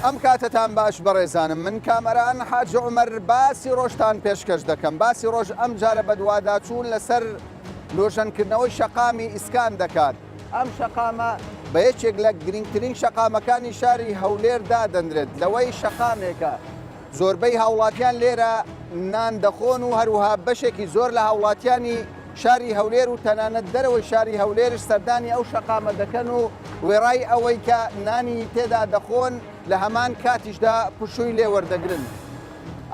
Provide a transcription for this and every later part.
ئەم کاتەتان باش بەڕێزانم من کامەران حاجی عومەر باسی ڕۆژتان پێشکەش دەکەم باسی ڕۆژ ئەم جارە بەدواداچوون لەسەر نۆژەنکردنەوەی شەقامی ئیسکان دەکات ئەم شەقامە بە یەکێک لە گرنگترین شەقامەکانی شاری هەولێر دادەنرێت لەوەی شەقامێکە زۆربەی هاوڵاتیان لێرە نان دەخۆن و هەروها بەشێکی زۆر لە هاوڵاتیانی شاری هەولێر و تەنانەت دەرەوەی شاری هەولێرش سەردانی ئەو شەقامە دەکەن و وێڕای ئەوەی کە نانی تێدا دەخۆن لە هەمان کاتیشدا پشووی لێ وەردەگرن.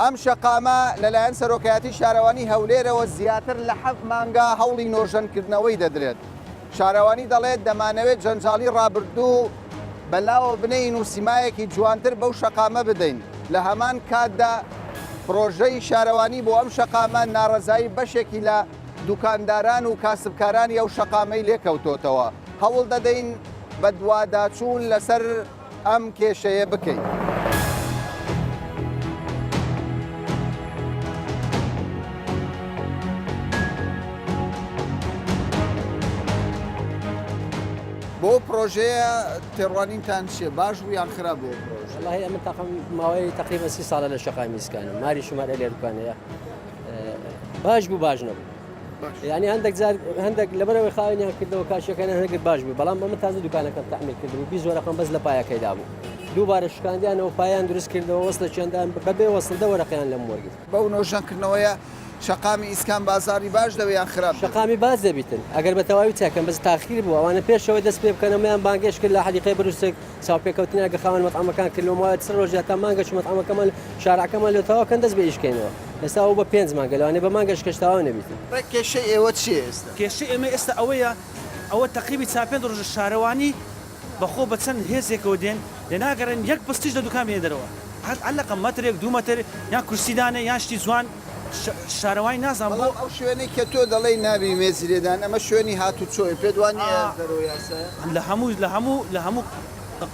ئەم شەقامە لەلایەن سەرۆکایەتی شارەوانی هەولێرەوە زیاتر لە حەفت مانگە هەوڵی نۆژەنکردنەوەی دەدرێت. شارەوانی دەڵێت، دەمانەوێت جەنجاڵی ڕابردوو بەلاوە بنێین و سیمایەکی جوانتر بەو شەقامە بدەین، لە هەمان کاتدا پڕۆژەی شارەوانی بۆ ئەم شەقامە ناڕەزایی بەشێکی لە دوکانداران و کاسبکارانی ئەو شەقامەی لێکەوتۆتەوە، هەوڵ دەدەین بەدواداچوون لەسەر ئەم کێشەیە بکەین. بۆ پرۆژەیە تێڕوانینتان چیە باش بوو یان خراپ بۆ پرۆژە؟ وەڵاهی ئەمن تاقم ماوەی تقریبا سی ساڵە لە شەقامی ئیسکانم ماری شمارە لێ دوکانەیە باش بوو باش نەبوو یعنی هەندێک جار هەندێک لەبەرەوەی خاوێنیان کردەوە کاشەکان هەندێک باش بوو بەڵام ئەمە تازە دوکانەکەم تەعمیر کردبوو 20 وەرەقەم بەس لە پایەکەیدا بوو دووبارە شکاندیانەوە پایان دروست کردەوە وەسلە چەندان بەبێ وەسڵ دە وەرەقەیان لەم وەرگرت. بەو نۆژەنکردنەوەیە شەقامی ئیسکان بازاڕی باش دەبێ یان خراپ دەبێ؟ شەقامی باش دەبیتن ئەگەر بە تەواوی چاکەن بەس تاخیر بوو ئەوانە پێشەوەی دەست پێ بکەن ئەمەیان بانگێشت کرد لە حەدیقەی بروسک چاوپێکەوتنیان کە خاوەن مەتعەمەکان کرد لۆ ماوەی چ ڕۆژ یا تا مانگەش مەتعەمەکەمان شارعەکەمان لۆ تەواو کەن دەست بە ئیش کەینەوە ئێستا ئەوە بە پێنج مانگە لەوانەیە بە مانگەش کەش تەواو نەبیتن. ڕێک کێشەی ئێوە چیە ئێستا؟ کێشەی ئێمە ئێستا ئەوەیە ئەوە تەقریبی چار پێنج ڕۆژە شارەوانی بە خۆ بە چەند هێزێکەوە دێن لێ ناگەڕێن یەک بستیش لە دوکان بێنە دەرەوە عەلەقە مەترێک دوو مەتر یان کورسی دانێ یان شتی جوان شارەوانی نازانم بۆ. بەڵام ئەو شوێنەی کە تۆ دەڵێی نابی مێزی لێ دان ئەمە شوێنی هاتوچۆیە پێت وا نییە دەرەوە یاسایە؟ لە هەموو لە هەموو لە هەموو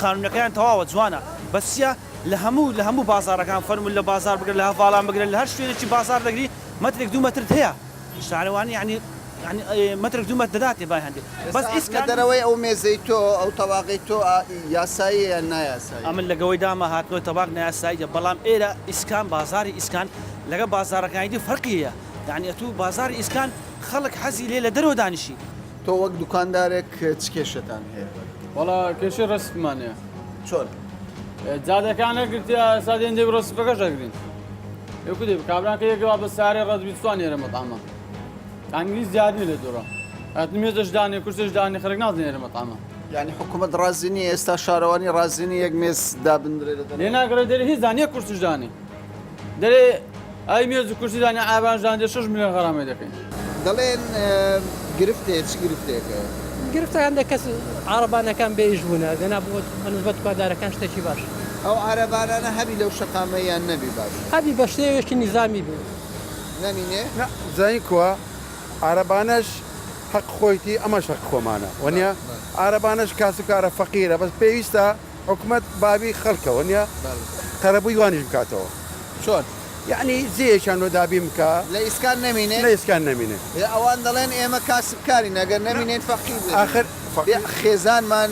قانونەکەیان تەواوە جوانە بەس چیە لە هەموو لە هەموو بازاڕەکان فەرموو لە بازاڕ بگرە لە هەڤاڵان بگرە لە هەر شوێنێکی بازاڕ دەگری مەترێک دوو مەترت هەیە شارەوانی یانی یانی مەترێک دوو مەتر دەداتێ بای هەندێ بەس ئێستا ئیسکان دەرەوەی ئەو مێزەی تۆ ئەو تەباقەی تۆ یاساییە یان نایاساییە؟ ئەمن لە گەوەی دامە هاتنەوەی تەباق نایاساییە بەڵام ئێرە ئیسکان بازاڕی ئیسکان لەگەڵ بازاڕەکانی دی فەرقی هەیە یانی ئەتوو بازاڕی ئیسکان خەڵک حەزی لێ لە دەرەوە دانیشی. تۆ وەک دوکاندارێک چ کێشەتان هەیە؟ وەڵا کێشەی ڕەسفمان هەیە. چۆن؟ جادەکان نەگرتیە ئێستا دێن دێ ڕەسفەکەش ئەگرین. یەکو دێ کابرا کە یەکێ وا بە سارێ ڕەت بی چوان ئێرە مەتعەمە. ئەنگلیز زیاد نیە لە دوڕە. ئەتن مێزش دانێ کورسش دانێ خەرک نازنێ ئێرە مەتعەمە. یانی حکوومەت ڕازی نییە ئێستا شارەوانی ڕازی نییە یەک مێز دابندرێ لە دەرەوە؟ لێ ناگەڕێ دەرێ هیچ دانێ یەک کورسیش دانێ. دەرێ ئەی مێز و کورسی دانێ عابانش دانێ شەش ملیۆن غەرامەی دەکەین. دەڵێن گرفت هەیە چ گرفتێک هەیە؟ گرفتە هەندێک کەس عارەبانەکان بێ ئیش بوونە دەنا بۆ بەنسبەت دوکاندارەکان شتێکی باشە. ئەو عارەبانانە هەبی لەو شەقامە یان نەبی باشە؟ هەبی بە شێوەیەکی نیزامی بێ. نەمینێ؟ نا زانی کوا عارەبانەش هەق خۆیتی ئەمەش هەق خۆمانە وەنیە عارەبانەش کاسبکارە فەقیرە بەس پێویستە حکومەت بابی خەڵکە وەنیە قەرەبووی وانیش بکاتەوە. چۆن؟ یەعنی جێیەکیان لۆ دابین بکا. لە ئیسکان نەمینێ؟ لە ئیسکان نەمینێ. ئێ ئەوان دەڵێن ئێمە کاسبکارین ئەگەر نەمینێین فەقیر دەبین. ئاخر بێ خێزانمان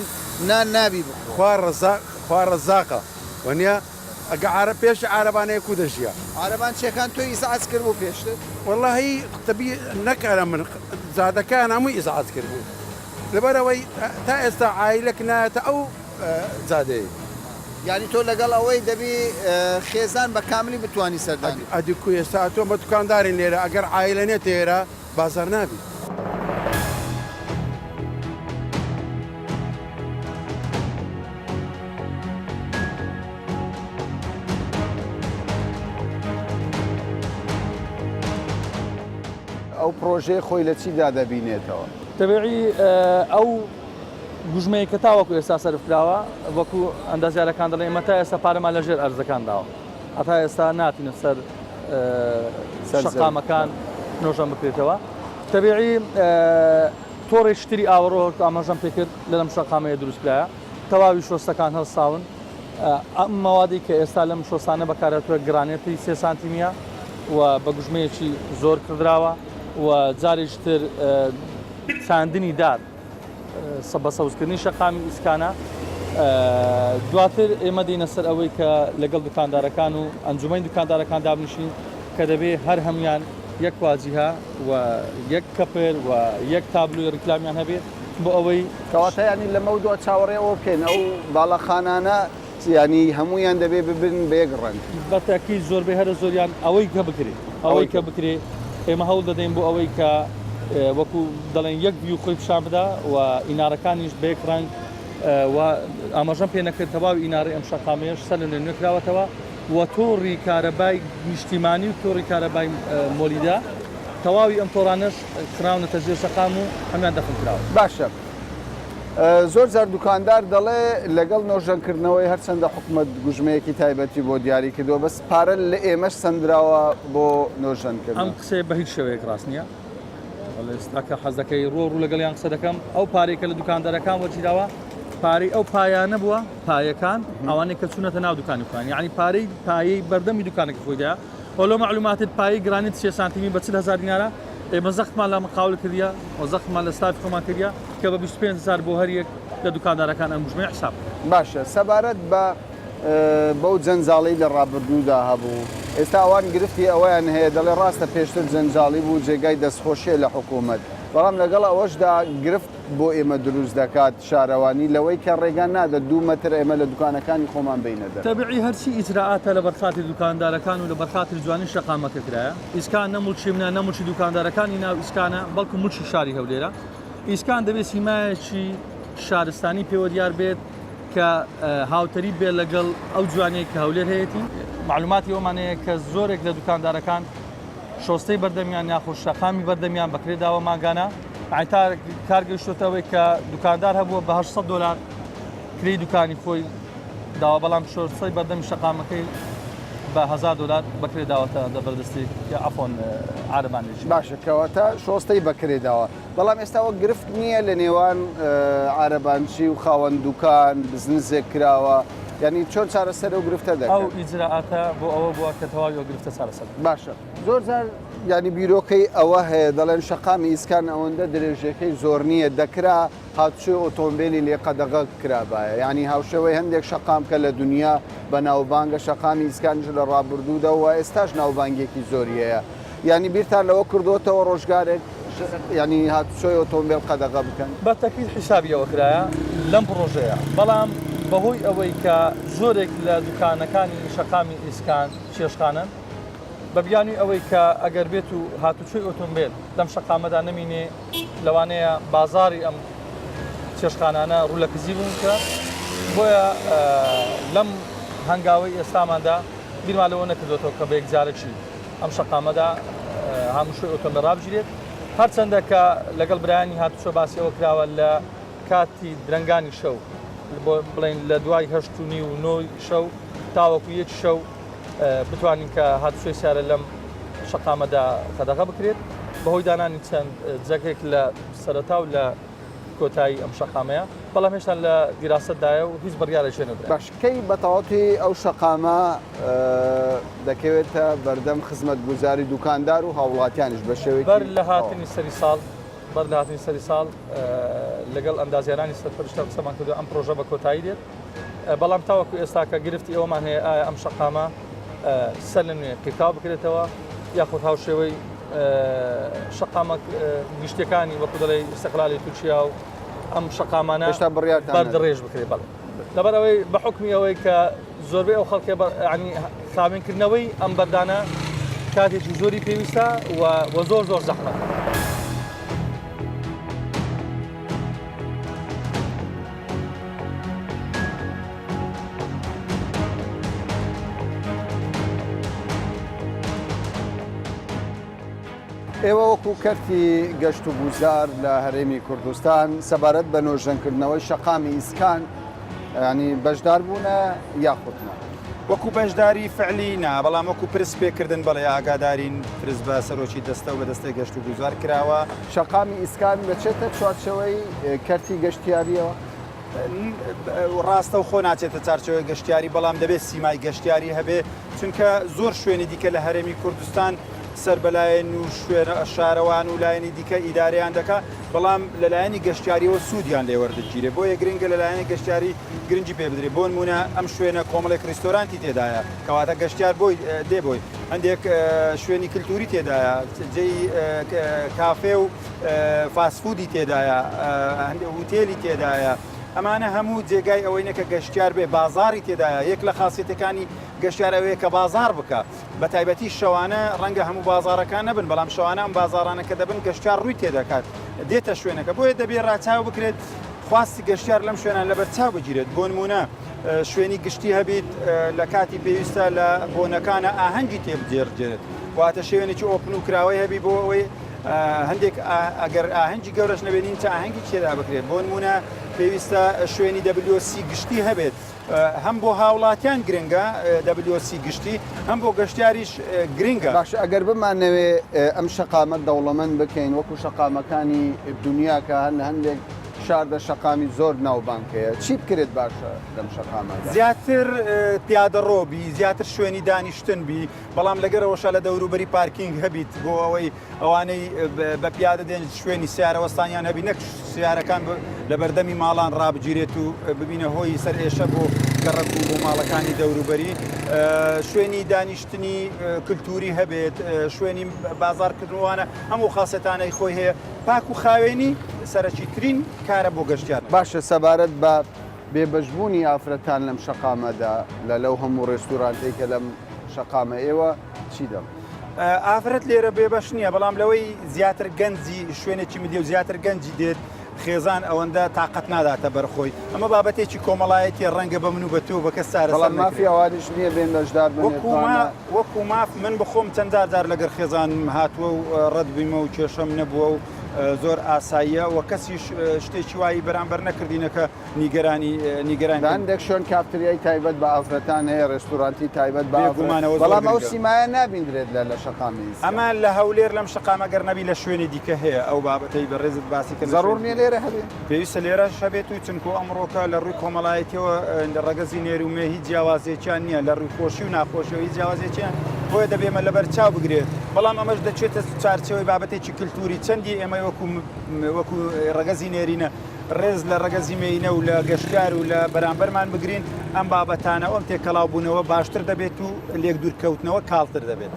نان نابی بخۆ. خوا ڕەزاق خوا ڕەزاقە وەنیە ئەگە عارەب پێش عارەبانەیە کو دەژیا. عارەبانچیەکان تۆی ئیزعاج کردبوو پێشتر؟ وەڵاهی تەبی نەک ئەرە من جادەکەیان هەمووی ئیزعاج کردبوو لەبەرئەوەی تا ئێستا عایلەک نایەتە ئەو جادەیەی. یانی تۆ لەگەڵ ئەوەی دەبی خێزان بە کاملی بتوانی سەردانی بکەی. ئەدی کو ئێستا ئەتۆ مە دوکاندارین لێرە ئەگەر عایلە نێتە ئێرە بازار نابی. ئەو پڕۆژەیە خۆی لە چیدا دەبینێتەوە؟ تەبیعی ئەو گوژمەیە کە تاوەکو ئێستا سەرف کراوە وەکو ئەندازیارەکان دەڵێن ئێمە تا ئێستا پارەمان لە ژێر ئەرزەکان داوە هەتا ئێستا ناتینە سەر شەقامەکان نۆژەن بکرێتەوە تەبیعی تۆڕی شتری ئاوەڕۆ ئاماژەم پێکرد لە لەم شەقامەیە دروستکرایە تەواوی شۆستەکان هەڵساون ئەم مەوادی کە ئێستا لەم شۆستانە بەکارهاتووە گرانێتی سێ سانتیمیە و بە گوژمەیەکی زۆر کڕدراوە و جارێکی تر چاندنی دار بە سەوزکردنی شەقامی ئیسکانە. دواتر ئێمە دێینە سەر ئەوەی کە لەگەڵ دوکاندارەکان و ئەنجومەنی دوکاندارەکان دابنیشین کە دەبێ هەر هەموویان یەک واجیهە و یەک کەپر و یەک تابلۆی ڕیکلامیان هەبێ بۆ ئەوەی کەواتە یانی لەمەودوا چاوەڕێ ئەوە بکەین ئەو باڵەخانانە یانی هەموویان دەبێ ببن بە یەک ڕەنگ. بە تەئکید زۆربەی هەرە زۆریان ئەوەی کە بکرێ ئەوەی کە بکرێ ئێمە هەوڵ دەدەین بۆ ئەوەی کە وەکو دەڵێن یەک ڤیو خۆی پیشان بدا و ئینارەکانیش بە یەک ڕەنگ و ئاماژەم پێ نەکرد تەواوی ئینارەی ئەم شەقامەیەش سەر لە نوێ نوێ کراوەتەوە و تۆڕی کارەبای نیشتیمانی و تۆڕی کارەبای مۆلیدە تەواوی ئەم تۆڕانەش خراونەتە ژێر شەقام و هەموویان دەفن کراون. باشە زۆر جار دوکاندار دەڵێ لەگەڵ نۆژەنکردنەوەی هەرچەندە حکومەت گوژمەیەکی تایبەتی بۆ دیاری کردووە بەس پارە لە ئێمەش سەندراوە بۆ نۆژەنکردن. ئەم قسەیە بە هیچ شێوەیەک ڕاست نییە. وەڵا ئێستا کە حەز دەکەی ڕوو ڕوو لەگەڵیان قسە دەکەم ئەو پارەی کە لە دوکاندارەکان وەرگیراوە پارەی ئەو پایانە بووە پایەکان ئەوانەی کە چوونەتە ناو دوکانی خۆیان یعنی پارەی پایەی بەردەمی دوکانەکە خۆیدا وە لۆ مەعلوماتت پایەی گرانیت سێ سانتیمی بە 40 هەزار دینارە ئێمە زەختمان لە مقاول کردیە و زەختمان لە ستافی خۆمان کردیە کە بە 25 هەزار بۆ هەر یەک لە دوکاندارەکان ئەم گوژمەیە حساب بکەن. باشە سەبارەت بە بەو جەنجاڵەی لە ڕابردوودا هەبوو، ئێستا ئەوان گرفتی ئەوەیان هەیە دەڵێ ڕاستە پێشتر جەنجاڵی بوو جێگای دەستخۆشیە لە حکوومەت، بەڵام لەگەڵ ئەوەشدا گرفت بۆ ئێمە دروست دەکات شارەوانی لەوەی کە ڕێگا نادە دوو مەتر ئێمە لە دوکانەکانی خۆمان بێینە دەرەوە. تەبعی هەرچی ئیجرائاتە لەبەر خاتری دوکاندارەکان و لەبەر خاتری جوانی شەقامەکە کرایە. ئیسکان نە موڵکی منە نە موڵکی دوکاندارەکانی ناو ئیسکانە، بەڵکو موڵکی شاری هەولێرە. ئیسکان دەبێت سیمایەکی شارستانی پێوە دیار بێت کە هاوتەریب بێت لەگەڵ ئەو جوانیەی کە هەولێر هەیەتی. مەعلوماتی ئەوەمان هەیە کە زۆرێک لە دوکاندارەکان شۆستەی بەردەمیان یاخود شەقامی بەردەمیان بەکرێ داوە مانگانە یانی تا کار گەیشتۆتە ئەوەی کە دوکاندار هەبووە بە 800 دۆلار کرێی دوکانی خۆی داوە بەڵام شۆستەی بەردەمی شەقامەکەی بە 1000 دۆلار بەکرێ داوەتە دەبەردەستی عەفوەن عارەبانێکی. باشە کەواتە شۆستەی بەکرێ داوە بەڵام ئێستا وەک گرفت نییە لە نێوان عارەبانچی و خاوەن دوکان بزنسێک کراوە یعنی چۆن چارەسەر ئەو گرفتە دەکەن؟ ئەو ئیجرائاتە بۆ ئەوە بووە کە تەواوی ئەو گرفتە چارەسەر بکەن. باشە زۆر جار یعنی بیرۆکەی ئەوە هەیە دەڵێن شەقامی ئیسکان ئەوەندە درێژیەکەی زۆر نییە دەکرا هاتوچۆی ئۆتۆمبێلی لێ قەدەغە کرابایە یعنی هاوشێوەی هەندێک شەقام کە لە دنیا بەناوبانگە شەقامی ئیسکانیش لە ڕابردوودا و ئێستاش ناوبانگێکی زۆری هەیە یانی بیرتان لەوە کردۆتەوە ڕۆژگارێک یانی هاتوچۆی ئۆتۆمبێل قەدەغە بکەن؟ بە تەکید حیسابی ئەوە کرایە لەم پڕۆژەیە، بەڵام بەهۆی ئەوەی کە زۆرێک لە دوکانەکانی شەقامی ئیسکان چێشتخانەن، بە بیانووی ئەوەی کە ئەگەر بێت و هاتوچۆی ئۆتۆمبێل لەم شەقامەدا نەمینێ لەوانەیە بازاڕی ئەم چێشتخانانە ڕوو لە کزی بوون بکە، بۆیە لەم هەنگاوەی ئێستاماندا بیرمان لەوە نەکردۆتەوە کە بە یەکجارەکی ئەم شەقامەدا هاموشۆی ئۆتۆمبێل ڕابگیرێت، هەرچەندە کە لەگەڵ برایانی هاتوچۆ باسی ئەوە کراوە لە کاتی درەنگانی شەو بۆ بڵێن لە دوای هەشت و نیو و نۆی شەو تاوەکو یەک شەو بتوانین کە هاتوچۆی سیارە لەم شەقامەدا قەدەغە بکرێت بەهۆی دانانی چەند جەگێک لە سەرەتا و لە کۆتایی ئەم شەقامەیە، بەڵام هێشتا لە دیراسەتدایە و هیچ بڕیارێک لێ نەدراوە. باش کەی بە تەواوەتی ئەو شەقامە دەکەوێتە بەردەم خزمەتگوزاری دوکاندار و هاوڵاتیانیش بە شێوەیەکی بەر لە هاتنی سەری ساڵ بەر لە هاتنی سەری ساڵ لەگەڵ ئەندازیارانی سەرپەرشتیار قسەمان کردووە ئەم پرۆژە بە کۆتایی دێت، بەڵام تاوەکو ئێستا کە گرفتی ئەوەمان هەیە ئایا ئەم شەقامە سەر لە نوێ قیرتاو بکرێتەوە یاخود هاوشێوەی شەقامە گشتیەکانی وەکو دەڵێ ئیستقلالی تورکیا و ئەم شەقامانە هێشتا بڕیارتان بەردڕێژ بکرێت بەڵێ لەبەر ئەوەی بە حکمی ئەوەی کە زۆربەی ئەو خەڵکێ ینی خاوێنکردنەوەی ئەم بەردانە کاتێکی زۆری پێویستە و زۆر زۆر زەحمەتە. ئێوە وەکو کەرتی گەشت و گوزار لە هەرێمی کوردستان سەبارەت بە نۆژەنکردنەوەی شەقامی ئیسکان ینی بەشدار بوونە یاخود نا؟ وەکو بەشداری فعلی نا، بەڵام وەکو پرس پێکردن بەڵێ ئاگادارین، پرس بە سەرۆکی دەستە و بە دەستەی گەشت و گوزار کراوە. شەقامی ئیسکان دەچێتە چوارچێوەی کەرتی گەشتیارییەوە؟ ڕاستەوخۆ ناچێتە چارچێوەی گەشتیاری، بەڵام دەبێت سیمای گەشتیاری هەبێ، چونکە زۆر شوێنی دیکە لە هەرێمی کوردستان. سەر بە لایەن و شوێنە شارەوان و لایەنی دیکە ئیدارەیان دەکا، بەڵام لە لایەنی گەشتیاریەوە سوودیان لێ وەردەگیرێ، بۆیە گرنگە لە لایەنی گەشتیاری گرنگی پێ بدرێ، بۆنموونە ئەم شوێنە کۆمەڵێک ریستۆرانتی تێدایە، کەواتە گەشتیار بۆی دێ بۆی، هەندێک شوێنی کلتوری تێدایە، جێی کافێ و فاستفودی تێدایە، هەندێک هوتێلی تێدایە، ئەمانە هەموو جێگای ئەوەینە کە گەشتیار بێ، بازاڕی تێدایە، یەک لە خاسیەتەکانی گەشتیار ئەوەیە کە بازاڕ بکا. بە تایبەتی شەوانە ڕەنگە هەموو بازاڕەکان نەبن، بەڵام شەوانە ئەم بازاڕانە کە دەبن گەشتیار ڕووی تێدەکات، دێتە شوێنەکە، بۆیە دەبێ ڕاچاو بکرێت خواستی گەشتیار لەم شوێنان لەبەرچاو بگیرێت، بۆ نموونە شوێنی گشتی هەبیت لە کاتی پێویستە لە بۆنەکانە ئاهەنگی تێ بگێڕدرێت، واتە شوێنێکی open و کراوەی هەبی بۆ ئەوەی هەندێک ئەگەر ئاهەنگی گەورەش نەبێت نیمچە ئاهەنگی تێدا بکرێت، بۆ نموونە پێویستە شوێنی WC گشتی هەبێت. هەم بۆ هاوڵاتیان گرنگە WC گشتی هەم بۆ گەشتیاریش گرنگە. باشە ئەگەر بمانەوێ ئەم شەقامە دەوڵەمەند بکەین وەکو شەقامەکانی دونیا کە هەن لە هەندێک شاردا شەقامی زۆر ناوبانگ هەیە چی بکرێت باشە لەم شەقامەدا؟ زیاتر پیادەڕۆ بی زیاتر شوێنی دانیشتن بی بەڵام لەگەرەوەشە لە دەوروبەری پارکینگ هەبیت بۆ ئەوەی ئەوانەی بە پیادە دێن شوێنی سیارە وەستانیان هەبی نەک سیارەکان لە بەردەمی ماڵان ڕابگیرێت و ببینە هۆی سەر ئێشە بۆ گەڕەک و بۆ ماڵەکانی دەوروبەری شوێنی دانیشتنی کللتوری هەبێت شوێنی بازارکردنوانە هەموو خاصەتانەی خۆی هەیە پاک و خاوێنی سەرەکیترین کارە بۆ گەشتیار. باشە سەبارەت بە بێبەشبوونی ئافرەتان لەم شەقامەدا لە لەو هەموو ڕێستورانتەی کە لەم شەقامە ئێوە چی دەڵێن؟ ئافرەت لێرە بێبەش نییە، بەڵام لەوەی زیاتر گەنجی شوێنێکی مدی و زیاتر گەنجی دێت خێزان ئەوەندە تااقەت ناداتە بەرخۆی ئەمە بابەتێکی کۆمەڵایەتی ڕەنگە بە من و بە تۆ بە کەس چارەسەر بەڵام مافی ئەوانیش نییە بێن بەشدار بن وەکو ماف من بخۆم چەند جار جار لەگەر خێزانم هاتووە و ڕەت بوویمە و کێشەم نەبووە و زۆر ئاساییە و کەسیش شتێکی وایی بەرامبەر نەکردینەکە نیگەرانی نیگەران لە هەندێک شوێن کافتریای تایبەت بە ئافرەتان هەیە، ڕێستورانتی تایبەت بە ئافرەت، بێگومان ئەوە زۆر بەڵام ئەو گرنگە. سیمایە نابیندرێت لە لە شەقامی ئیسکان. ئەمە لە هەولێر لەم شەقامە گەر نەبی لە شوێنی دیکە هەیە ئەو بابەتەی بەڕێزت باسی کرد لە زەڕوور شوێنی نییە دیکە لێرە هەبێ؟ پێویستە لێرەش هەبێت و چونکو ئەمڕۆکە لە ڕووی کۆمەڵایەتیەوە ڕەگەزی نێر و مێ هیچ جیاوازیەکیان نییە لە ڕووی خۆشی و ناخۆشیەوە هیچ جیاوازیەکیان بۆیە دەبێ ئەمە لەبەر چاو بگرێت بەڵام ئەمەش دەچێتە چوارچێوەی بابەتێکی کلتوری چەندی ئێمە وەکو وەکو ڕەگەزی نێرینە ڕێز لە ڕەگەزی مێینە و لە گەشتیار و لە بەرامبەرمان بگرین، ئەم بابەتانە و ئەم تێکەڵاوبوونەوە باشتر دەبێت و لێکدوورکەوتنەوە کاڵتر دەبێت.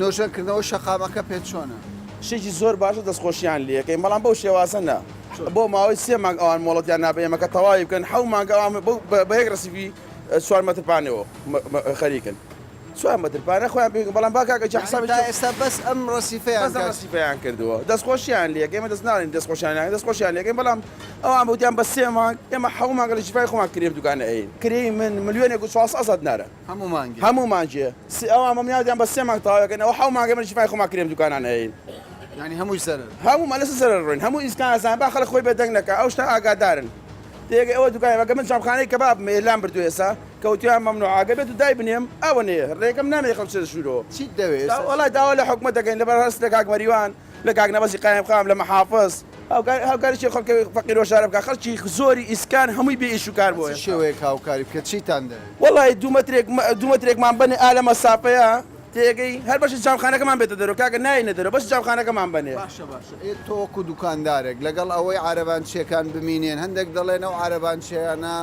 نۆژەنکردنەوەی شەقامەکە پێت چۆنە؟ شتێکی زۆر باشە دەستخۆشیان لێکەین بەڵام بەو شێوازە نا بۆ ماوەی سێ مانگ ئەوان مۆڵەتیان نابە ئێمە کە تەواوی بکەن حەو مانگ ئەوان بە یەک ڕەسیفی چوار مەتر پانەوە خەریکن. چوار مەتر پارە خۆیان پێ بەڵام با کاکە جا حسابی تا ئێستا بەس ئەم ڕەسیفەیان بەس ئەم ڕەسیفەیان کردووە دەستخۆشیان لێ ئێمە دەست ناڵێن دەستخۆشیان لێ دەستخۆشیان لێکەین بەڵام ئەوان بوتیان بە سێ مانگ ئێمە حەو مانگە لە جیفای خۆمان کرێم دوکانە ئەین کرێی من ملیۆنێک و 400 هەزار دینارە هەموو مانگێ هەموو مانگێ سێ ئەوان بە منیان بە سێ مانگ تەواوەکەن ئەوە حەو مانگە من جیفای خۆمان کرێم دوکانان ئەین یعنی هەمووی زەرەر هەموومان لەسەر زەرەر ڕۆین هەموو ئیسکان ئەزان با خەڵک خۆی بێدەنگ نەکا ئەو شتە ئاگادارن تێگەی ئەوە دوکانە بەگە من جامخانەی کەبابم هەیە لام بردووە ئێستا کەوتویان مەمنوعە ئەگەر بێت و دایبنێم ئەوەنەیە ڕێگەم نامەیە خەڵک بچێتە ژوورەوە چیت دەوێ ئێستا وەڵای داوا لە حکومەت دەکەین لەبەر هەست لە کاک مەریوان لە کاک نەبەزی قایمقام لە محافز هاوکاری هاوکاری چی خەڵکی فەقیر و هەژارە بکا خەڵکی زۆری ئیسکان هەمووی بێ ئیش و کار بۆیە چ شێوەیەک هاوکاری بکە چیتان دەوێ؟ وەڵای دوو مەترێک دوو مەترێکمان بەنێ ئا لە مەسافەیە تێگەی هەر بەشی جامخانەکەمان بێتە دەرەوە کاکە نایەینە دەرەوە بەشی جامخانەکەمان بەنێ. باشە باشە ئێ تۆ وەکو دوکاندارێک لەگەڵ ئەوەی عارەبانچیەکان بمینێن هەندێک دەڵێن ئەو عارەبانچیانە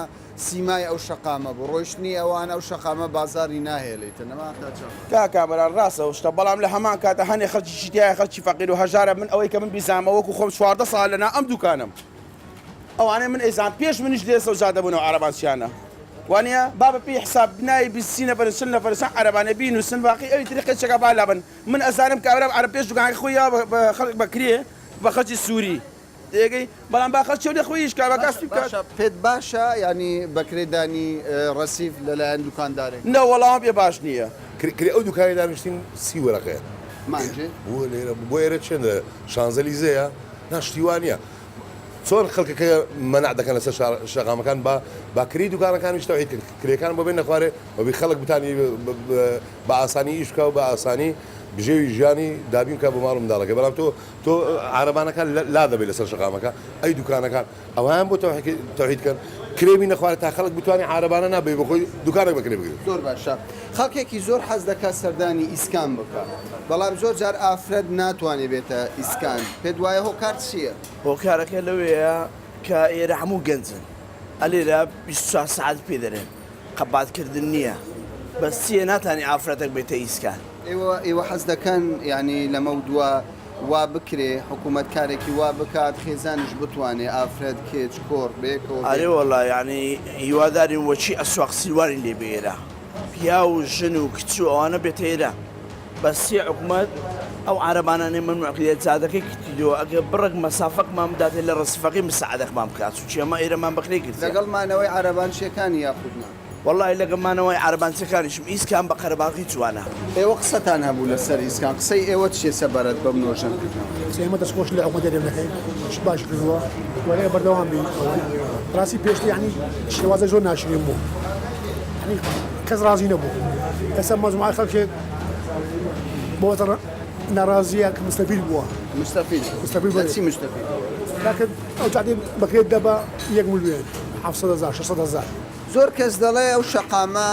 سیمای ئەو شەقامە بوو ڕۆیشتنی ئەوان ئەو شەقامە بازاری ناهێلیتن ئەمە تا چەند ڕاستە؟ کاک کامەران ڕاستە ئەو شتە بەڵام لە هەمان کاتا هەنێ خەڵکیشی تیایە خەڵکی فەقیر و هەژارە من ئەوەی کە من بیزانمە وەکو خۆم 14 ساڵە لەناو ئەم دوکانەم ئەوانەی من ئەیزانم پێش منیش لێ سەوزا دەبوون ئەو عەرەبانچیانە وانیە با بە پێی حساب ناوی 20 سی نەفەرن 40 نەفەرن چەند عەرەبانە بینوسن باقی ئەوی تری قەیچەکە با لابەن من ئەزانم کابرا عەرەب پێش دوکانەکەی خۆی یاوە بە خەڵک بە کرێ بە خەڵکی سوری تێگەی بەڵام با خەڵک چێو لە خۆی ئیش کا با کاسپی بکات. باشە پێت باشە یانی بەکرێ دانی ڕەسیف لەلایەن دوکاندارێک؟ نە وەڵا ئەوە پێ باش نییە. کرێ ئەو دوکانەی دانیشتین سی وەرەقەیە. مانگێ؟ بۆ لێرە بۆ ئێرە چەندە شانزە لیزەیە؟ نا شتی وا نییە. چۆن خەڵکەکە مەنع دەکەن لەسەر شەقامەکان با با کرێی دوکانەکانیش تەوحید کەن کرێکان بۆ بێنە خوارێ و بی خەڵک بتانی بە ئاسانی ئیش بکا و بە ئاسانی. بژێوی ژیانی دابین بکات بۆ ماڵ و منداڵەکەی بەڵام تۆ تۆ عارەبانەکان لا دەبەی لەسەر شەقامەکە ئەی دوکانەکان ئەوەیان بۆ تەوحید کەن کرێ بینە خوارێ تا خەڵک بتوانێ عارەبانە نابەی بۆ خۆی دوکانێک بە کرێ بگرێت. زۆر باشە خەڵکێکی زۆر حەز دەکات سەردانی ئیسکان بکات بەڵام زۆر جار ئافرەت ناتوانێ بێتە ئیسکان پێت وایە هۆکار چییە؟ هۆکارەکە لەوەیە کە ئێرە هەموو گەنجن ئەلێرە 24 سەعات پێ دەرێن قەبات کردن نییە بەس چییە ناتانی ئافرەتەک بێتە ئیسکان. ئێوە ئێوە حەز دەکەن یانی لەمەو دوا وا بکرێ حکوومەت کارێکی وا بکات خێزانیش بتوانێ ئافرەت کێچ کۆڕ بەیەکەوە بێن. ئەرێ وەڵا یانی هیوادارین وەچی ئەسواق سیروانی لێ بێ ئێرە پیاو و ژن و کچ و ئەوانە بێتە ئێرە بەس چیە حکومەت ئەو عارەبانانەی مەمنوع کردیە جادەکەی کردیەوە ئەگەر بڕێک مەسافەکمان بداتێ لە ڕسفەکەی مساعدەکمان بکات چونکی ئەمە ئێرەمان بەکرێ گرتیە. لەگەڵ مانەوەی عارەبانچیەکانی یاخود نا؟ وەڵاهی لەگەڵ مانەوەی عارەبانچیەکانیشم ئیسکان بە قەرەباڵغی جوانە. ئێوە قسەتان هەبوو لەسەر ئیسکان قسەی ئێوە چیە سەبارەت بەم نۆژەن کردنەوە؟ قسەی ئێمە دەست خۆش لە حکومەتی هەرێم دەکەین شت باشی کردووە و ئەگەر بەردەوام بین ئەوەی ڕاستی پێشتر یانی شێوازە زۆر ناشرین بوو یانی کەس ڕازی نەبوو ئێستا مەجموعەی خەڵکێک بۆتە ناڕازیە کە مستەفید بووە مستەفید مستەفید لە چی مستەفید کاکە ئەو جادەی بەکرێت دە بە یەک ملیۆن 700 هەزار 600 هەزار زۆر کەس دەڵێ ئەو شەقامە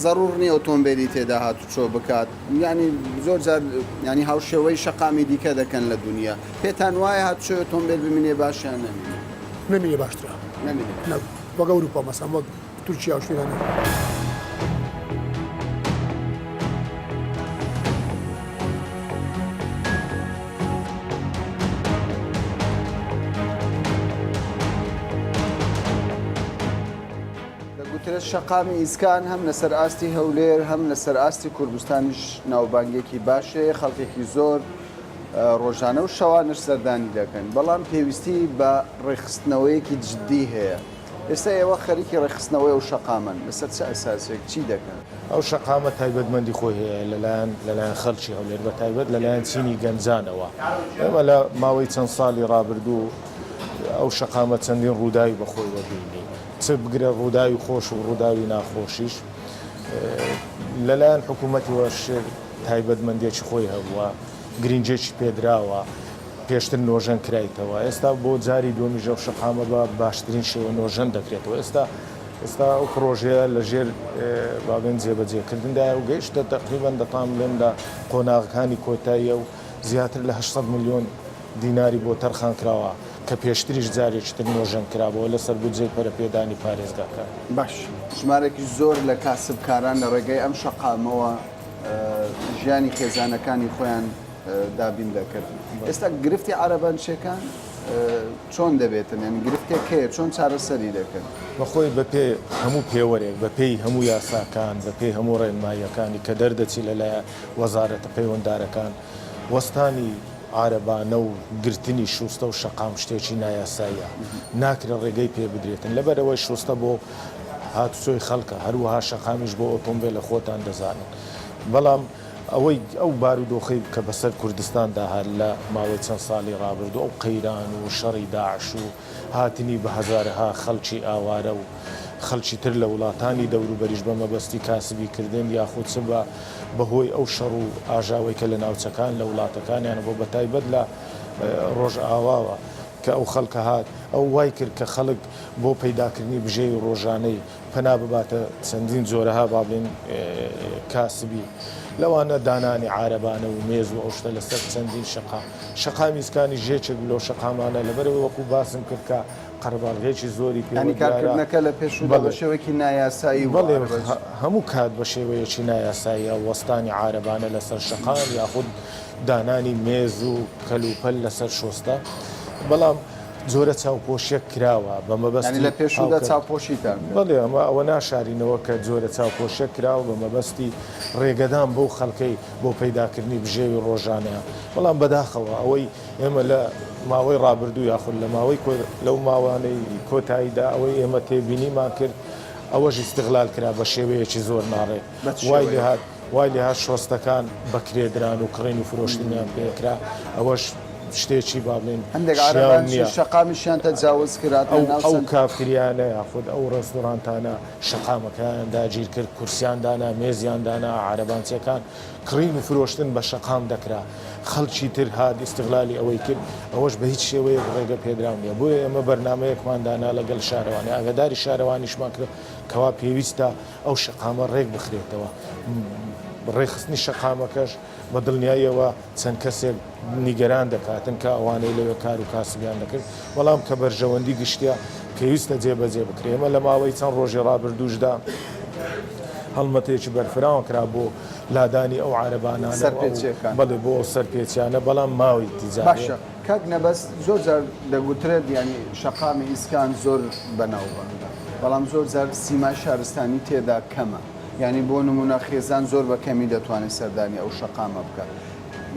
زەڕوڕ نییە ئۆتۆمبێلی تێدا هاتوچۆ بکات یانی زۆر جار یانی هاوشێوەی شەقامی دیکە دەکەن لە دونیا پێتان وایە هاتوچۆی ئۆتۆمبێل بمینێ باش یان نەمینێ؟ نەمینێ باشترە نەمینێ نە وەک ئەوروپا مەسەن وەک تورکیا و شوێنانە. دەگوترێت شەقامی ئیسکان هەم لەسەر ئاستی هەولێر هەم لەسەر ئاستی کوردستانیش ناوبانگێکی باش هەیە، خەڵکێکی زۆر ڕۆژانە و شەوانش سەردانی دەکەن، بەڵام پێویستی بە ڕێکخستنەوەیەکی جددی هەیە. ئێستا ئێوە خەریکی ڕێکخستنەوەی ئەو شەقامەن، لەسەر چ ئەساسێک چی دەکەن؟ ئەو شەقامە تایبەتمەندی خۆی هەیە لەلایەن لەلایەن خەڵکی هەولێر بە تایبەت لەلایەن چینی گەنجانەوە. ئێمە لە ماوەی چەند ساڵی ڕابردوو ئەو شەقامە چەندین ڕووداوی بە خۆیوە بینی، چ بگرە ڕووداوی خۆش و ڕووداوی ناخۆشیش. لەلایەن حکوومەتیوەش تایبەتمەندییەکی خۆی هەبووە، گرینگییەکی پێدراوە. پێشتر نۆژەن کرایتەوە ئێستا بۆ جاری دووەمیش ئەو شەقامە بە باشترین شێوە نۆژەن دەکرێتەوە ئێستا ئێستا ئەو پڕۆژەیە لە ژێر با بڵێن جێبەجێکردندایە و گەیشتە تەقریبەن دەتوانم بڵێم لە قۆناغەکانی کۆتاییە و زیاتر لە 800 ملیۆن دیناری بۆ تەرخان کراوە کە پێشتریش جارێکی تر نۆژەن کرابەوە لەسەر بودجەی پەرەپێدانی پارێزگاکان. باش ژمارێکی زۆر لە کاسبکاران لە ڕێگەی ئەم شەقامەوە ژیانی خێزانەکانی خۆیان دابین دەکرد. ئێستا گرفتی عەرەبانچیەکان چۆن دەبێتن؟ یانی گرفتێک هەیە چۆن چارەسەری دەکەن؟ بەخۆی بەپێ هەموو پێوەرێک، بەپێی هەموو یاساکان، بەپێی هەموو ڕێنماییەکانی کە دەردەچی لەلایەن وەزارەتە پەیوەندارەکان، وەستانی عارەبانە و گرتنی شوستە و شەقام شتێکی نایاساییە، ناکرێت ڕێگەی پێ بدرێتن، لەبەرئەوەی شوستە بۆ هاتوچۆی خەڵکە، هەروەها شەقامیش بۆ ئۆتۆمبێلە خۆتان دەزانن، بەڵام ئەوەی ئەو بارودۆخەی کە بەسەر کوردستاندا هات لە ماوەی چەند ساڵی ڕابردوو، ئەو قەیران و شەڕی داعش و هاتنی بە هەزارەها خەڵکی ئاوارە و خەڵکی تر لە وڵاتانی دەوروبەریش بە مەبەستی کاسبی کردن یاخود چ بە بەهۆی ئەو شەڕ و ئاژاوەی کە لە ناوچەکان لە وڵاتەکانیان بووە بە تایبەت لە ڕۆژئاواوە کە ئەو خەڵکە هات ئەو وای کرد کە خەڵک بۆ پەیداکردنی بژێوی ڕۆژانەی پەنا بباتە چەندین جۆرەها با بڵێین کاسبی لەوانە دانانی عارەبانە و مێز و ئەو شتە لەسەر چەندین شەقام شەقامی ئیسکانیش یەکێک بوو لەو شەقامانە لەبەرئەوەی وەکو باسم کرد کە قەرەباڵغیەکی زۆری پێوە یانی دیارە کارکردنەکە لە پێشوودا بە بەڵێ شێوەیەکی نایاسایی بوو بەڵێ عارەبەچی. هەموو کات بە شێوەیەکی نایاساییە وەستانی عارەبانە لەسەر شەقام یاخود دانانی مێز و کەلوپەل لەسەر شۆستە بەڵام جۆرە چاوپۆشیەک کراوە بە یانی مەبەستی لە پێشوودا هاوکاری. چاوپۆشیتان کرد؟ بەڵێ ئەمە ئەوە ناشارینەوە کە جۆرە چاوپۆشیەک کراوە بە مەبەستی ڕێگەدان بەو خەڵکەی بۆ پەیداکردنی بژێوی ڕۆژانەیان بەڵام بەداخەوە ئەوەی ئێمە لە ماوەی ڕابردوو یاخود لە ماوەی لەو ماوانەی کۆتاییدا ئەوەی ئێمە تێبینیمان کرد ئەوەش ئیستغلال کرا بە شێوەیەکی زۆر ناڕێک بە چ وای شێوەیەک؟ لێهات وای لێهات شۆستەکان بە کرێ دران و کڕین و فرۆشتنیان پێکرا ئەوەش. شتێکی با بڵێین هەندێک شیاو عارەبانچی نییە. شەقامیشیان تەجاوز کرد هاتنە ئەو ناو ئەو سەنتەر. کافتریانە یاخود ئەو ڕێستۆرانتانە شەقامەکەیان داگیر کرد، کورسیان دانا، مێزیان دانا، عارەبانچیەکان کڕین و فرۆشتن بە شەقام دەکرا، خەڵکی تر هات ئیستغلالی ئەوەی کرد، ئەوەش بە هیچ شێوەیەک ڕێگە پێدراو نییە، بۆیە ئێمە بەرنامەیەکمان دانا لەگەل شارەوانی، ئاگاداری شارەوانیشمان کرد کەوا پێویستە ئەو شەقامە ڕێک بخرێتەوە، ڕێکخستنی شەقامەکەش بە دڵنیاییەوە چەند کەسێک نیگەران دەکاتن کە ئەوانەی لەوێ کار و کاسبیان دەکرد، بەڵام کە بەرژەوەندی گشتیە پێویستە جێبەجێ بکرێ. ئێمە لە ماوەی چەند ڕۆژی ڕابردووشدا هەڵمەتێکی بەرفراوان کرا بۆ لادانی ئەو عارەبانانە و ئەو سەرپێچییەکان. بەڵێ بۆ ئەو سەرپێچیانە، بەڵام ماوەیەکی جارێ. باشە کاک نەبەز زۆر جار دەگوترێت یانی شەقامی ئیسکان زۆر بەناوبانگە، بەڵام زۆر جار سیمای شارستانی تێدا کەمە. یانی بۆ نموونە خێزان زۆر بە کەمی دەتوانێت سەردانی ئەو شەقامە بکات.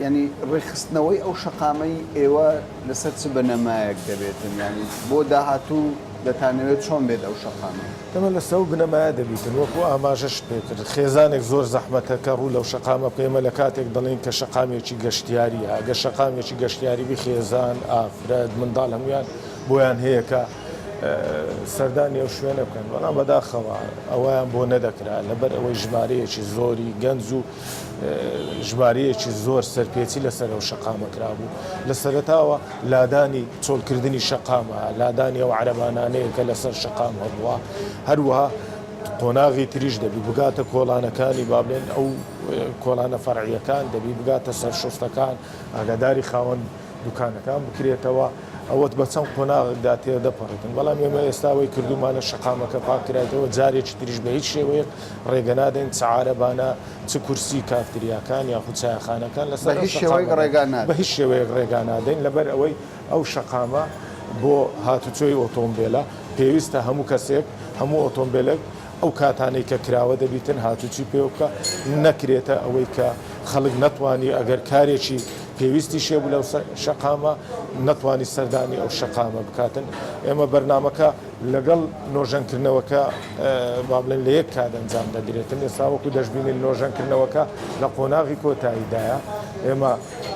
یانی ڕێکخستنەوەی ئەو شەقامەی ئێوە لەسەر چ بنەمایەک دەبێتن؟ یانی بۆ داهاتوو دەتانەوێت چۆن بێت ئەو شەقامە؟ ئێمە لەسەر ئەو بنەمایە دەبیتن وەکو ئاماژەشت پێ کرد خێزانێک زۆر زەحمەتە کە ڕوو لەو شەقامە بکەن ئێمە لە کاتێک دەڵێین کە شەقامێکی گەشتیارییە ئەگەر شەقامێکی گەشتیاری بی خێزان ئافرەت منداڵ هەموویان بۆیان هەیە کە سەردانی ئەو شوێنە بکەن، بەڵام بەداخەوە ئەوەیان بۆ نەدەکرا لەبەر ئەوەی ژمارەیەکی زۆری گەنج و ژمارەیەکی زۆر سەرپێچی لەسەر ئەو شەقامە کرابوو. لە سەرەتاوە لادانی چۆڵکردنی شەقامە، لادانی ئەو عەرەبانانەیە کە لەسەر شەقام هەبووە، هەروەها قۆناغی تریش دەبی بگاتە کۆڵانەکانی با بڵێن ئەو کۆڵانە فەرعیەکان، دەبی بگاتە سەر شۆستەکان، ئاگاداری خاوەن دوکانەکان بکرێتەوە. ئەوەت بە چەند قۆناغێکدا تێدەپەڕێتن، بەڵام ئێمە ئێستا ئەوەی کردوومانە شەقامەکە پاک کرایتەوە، جارێکی تریش بە هیچ شێوەیەک ڕێگە نادەین چ عارەبانە، چ کورسی کافتریاکان یاخود چایەخانەکان لەسەر بە ئەو هیچ شێوەیەک شەقامە ڕێگا بە نادەین. هیچ شێوەیەک ڕێگا نادەین، لەبەر ئەوەی ئەو شەقامە بۆ هاتوچۆی ئۆتۆمبێلە، پێویستە هەموو کەسێک، هەموو ئۆتۆمبێلێک ئەو کاتانەی کە کراوە دەبیتن هاتوچی پێوە بکا، نەکرێتە ئەوەی کە خەڵک نەتوانی ئەگەر کارێکی پێویستیش هەبوو لەو شەقامە نەتوانی سەردانی ئەو شەقامە بکاتن. ئێمە بەرنامەکە لەگەڵ نۆژەنکردنەوەکە با بڵێن لە یەک کات ئەنجام دەدرێتن. ئێستا وەکو دەشبینین نۆژەنکردنەوەکە لە قۆناغی کۆتاییدایە. ئێمە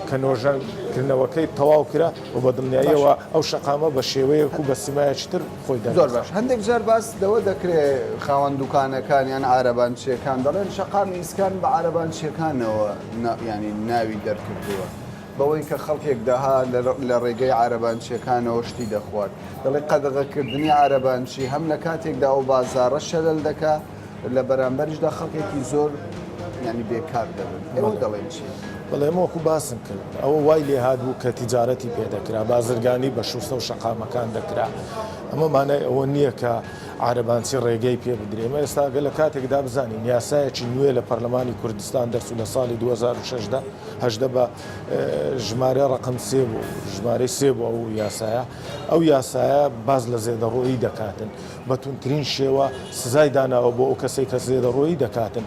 کە نۆژەنکردنەوەکەی تەواو کرا و بە دڵنیاییەوە ئەو شەقامە بە شێوەیەک و بە سیمایەکی تر خۆی زۆر دەردەخات. باش هەندێک جار باس لەوە دەکرێ خاوەن دوکانەکان یان عارەبانچیەکان دەڵێن شەقامی ئیسکان بە عارەبانچیەکانەوە یانی ناوی دەرکردووە بەوەی کە خەڵکێک دەها لە ڕێگەی عارەبانچیەکانەوە شتی دەخوارد دەڵێ قەدەغەکردنی عارەبانچی هەم لە کاتێکدا ئەو بازاڕە شەلەل دەکا لە بەرامبەریشدا خەڵکێکی زۆر یانی بێکار دەبن ئێوە دەڵێن چی؟ بەڵێ ئێمە وەکو باسم کرد ئەوە وای لێهات بوو کە تیجارەتی پێ دەکرا بازرگانی بە شوستە و شەقامەکان دەکرا ئەمە مانای ئەوە نییە کە عارەبانچی ڕێگەی پێ بدرێ ئێمە ئێستا گەر لە کاتێکدا بزانین یاسایەکی نوێ لە پەرلەمانی کوردستان دەرچوو لە ساڵی 2006 دا هەژدە بە ژمارە ڕەقەم سێ بوو ژمارەی سێ بوو ئەو یاسایە ئەو یاسایە باس لە زێدەڕۆیی دەکاتن بە توندترین شێوە سزای داناوە بۆ ئەو کەسەی کە زێدەڕۆیی دەکاتن.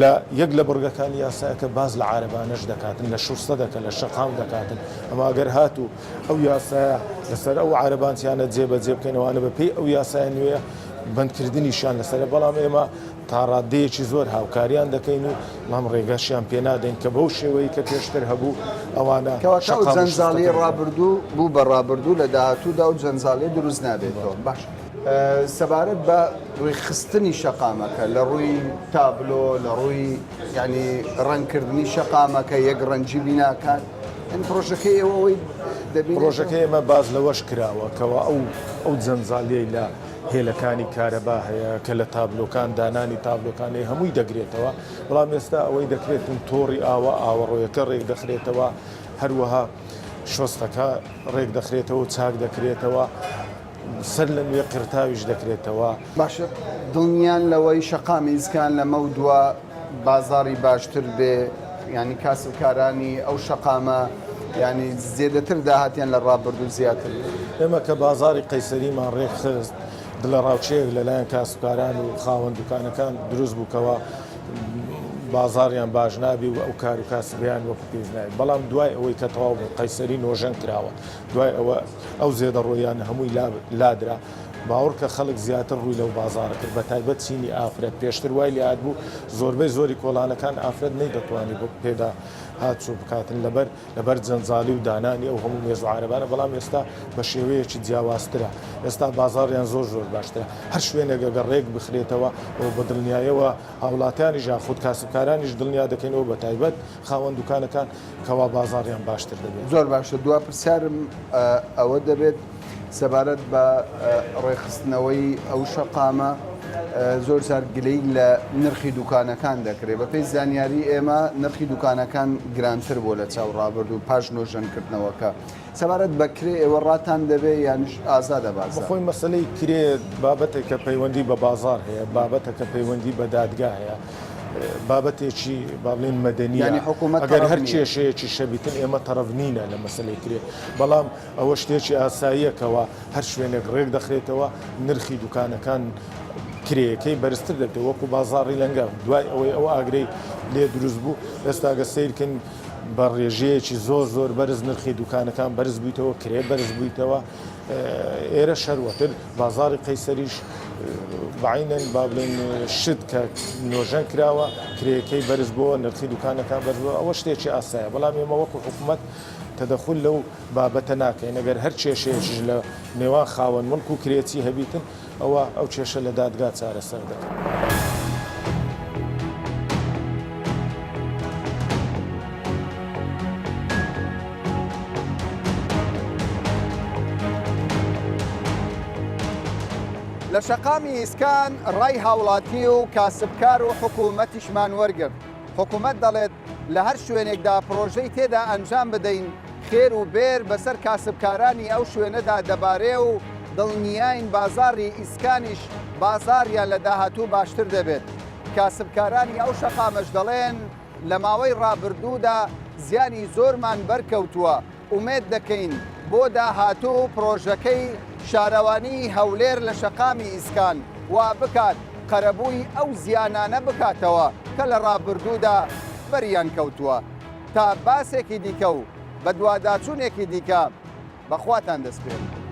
لە یەک لە بڕگەکانی یاسایەکە باس لە عارەبانەش دەکاتن، لە شوستە دەکەن، لە شەقام دەکاتن. ئەما گەر هاتوو ئەو یاسایە لەسەر ئەو عارەبانچیانە جێبەجێ بکەین، ئەوانە بە پێی ئەو یاسایە نوێیە بەندکردنیشیان لەسەرە، بەڵام ئێمە تا ڕاددەیەکی زۆر هاوکاریان دەکەین و بەڵام ڕێگەشیان پێ نادەین کە بەو شێوەی کە پێشتر هەبوو ئەوانە کەواتە ئەو شەقام و جەنجاڵیەی شوستەکە بکەن. ڕابردوو بوو بە ڕابردوو لە داهاتوودا ئەو جەنجاڵیە دروست نابێتەوە. باشە سەبارەت بە ڕێکخستنی شەقامەکە لە ڕووی تابلۆ لە ڕووی یانی ڕەنگکردنی شەقامەکە یەک ڕەنگی بیناکان یانی پڕۆژەکەی ئێوە ئەوەی دەبینێتەوە؟ پڕۆژەکەی ئێمە باس لەوەش کراوە کەوا ئەو ئەو جەنجاڵیەی لە هێلەکانی کارەبا هەیە کە لە تابلۆکان دانانی تابلۆکان هەیە هەمووی دەگرێتەوە، بەڵام ئێستا ئەوەی دەکرێتن تۆڕی ئاوە ئاوەڕۆیەکە ڕێکدەخرێتەوە، هەروەها شۆستەکە ڕێکدەخرێتەوە و چاک دەکرێتەوە، سەر لە نوێ قیڕتاویش دەکرێتەوە. باشە دڵنیان لەوەی شەقامی ئیسکان لەمەودوا بازاڕی باشتر بێ یانی کاسبکارانی ئەو شەقامە یانی زێدەتر داهاتیان لە ڕابردوو زیاتر بێ؟ ئێمە کە بازاڕی قەیسەریمان ڕێکخست دڵەڕاوکێیەک لەلایەن کاسبکاران و خاوەن دوکانەکان دروست بوو کەوا بازاڕیان باش نابی و ئەو کار و کاسبیان وەکو پێویست نابی بەڵام دوای ئەوەی کە تەواو بوو قەیسەری نۆژەن کراوە دوای ئەوە ئەو زێدەڕۆییانە هەمووی لادرا. باوەڕکە خەڵک زیاتر ڕووی لەو بازاڕە کرد بە تایبەت چینی ئافرەت پێشتر وای لێهاتبوو زۆربەی زۆری کۆڵانەکان ئافرەت نەیدەتوانی پێدا هاتچوو بکاتن لەبەر لەبەر جەنجاڵی و دانانی ئەو هەموو مێز و عارەبانە بەڵام ئێستا بە شێوەیەکی جیاوازترە ئێستا بازاڕیان زۆر زۆر باشترە هەر شوێنێک ئەگەر ڕێک بخرێتەوە و بە دڵنیایەوە هاوڵاتیانیش یاخود کاسبکارانیش دڵنیا دەکەینەوە بە تایبەت خاوەن دوکانەکان کەوا بازاڕیان باشتر دەبێت. زۆر باشە دوا پرسیارم ئەوە دەبێت سەبارەت بە ڕێکخستنەوەی ئەو شەقامە زۆر جار گلەی لە نرخی دوکانەکان دەکرێت بەپێی زانیاری ئێمە نرخی دوکانەکان گرانتر بووە لە چاو ڕابردوو پاش نۆژەنکردنەوەکە سەبارەت بە کرێ ئێوە ڕاتان دەبێ یانیش ئازادە بازاڕ؟ بەخۆی مەسەلەی کرێ بابەتێکە پەیوەندی بە بازاڕ هەیە، بابەتەکە پەیوەندی بە دادگا هەیە، بابەتێکی با بڵێین مەدەنییە، یانی حکوومەت ئەگەر تەڕەف هەر نییە. کێشەیەکیش هەبیتن ئێمە تەڕەف نینە لە مەسەلەی کرێ، بەڵام ئەوە شتێکی ئاساییە کەوا هەر شوێنێک ڕێک دەخرێتەوە نرخی دوکانەکان کرێیەکەی بەرزتر دەبێت وەکو بازاڕی لەنگە دوای ئەوەی ئەو ئاگرەی لێ دروست بوو ئێستا گە سەیرکەین بە ڕێژەیەکی زۆر زۆر بەرز نرخی دوکانەکان بەرز بوویتەوە کرێ بەرز بوویتەوە ئێرە شەروەتر بازاری قەیسەریش بەعینەن با بڵێن شت کە نۆژەن کراوە کرێیەکەی بەرز بۆوە نرخی دوکانەکان بەرز بۆوە ئەوە شتێکی ئاسایە بەڵام ئێمە وەکو حکومەت تەدەخول لەو بابەتە ناکەین ئەگەر هەر کێشەیەکیش لە نێوان خاوەن مڵک و کرێچی هەبیتن ئەوا ئەو کێشە لە دادگا چارەسەر دەکرێت. لە شەقامی ئیسکان ڕای هاوڵاتی و کاسبکار و حکوومەتیشمان وەرگرت. حکوومەت دەڵێت لە هەر شوێنێکدا پڕۆژەی تێدا ئەنجام بدەین خێر و بێر بەسەر کاسبکارانی ئەو شوێنەدا دەبارێ و دڵنیاین بازاڕی ئیسکانیش بازاڕیان لە داهاتوو باشتر دەبێت. کاسبکارانی ئەو شەقامەش دەڵێن، لە ماوەی ڕابردوودا زیانی زۆرمان بەرکەوتووە، ئومێد دەکەین بۆ داهاتوو پڕۆژەکەی شارەوانیی هەولێر لە شەقامی ئیسکان وا بکات قەرەبووی ئەو زیانانە بکاتەوە کە لە ڕابردوودا بەریان کەوتووە. تا باسێکی دیکە و بەدواداچوونێکی دیکە بە خواتان دەسپێرم.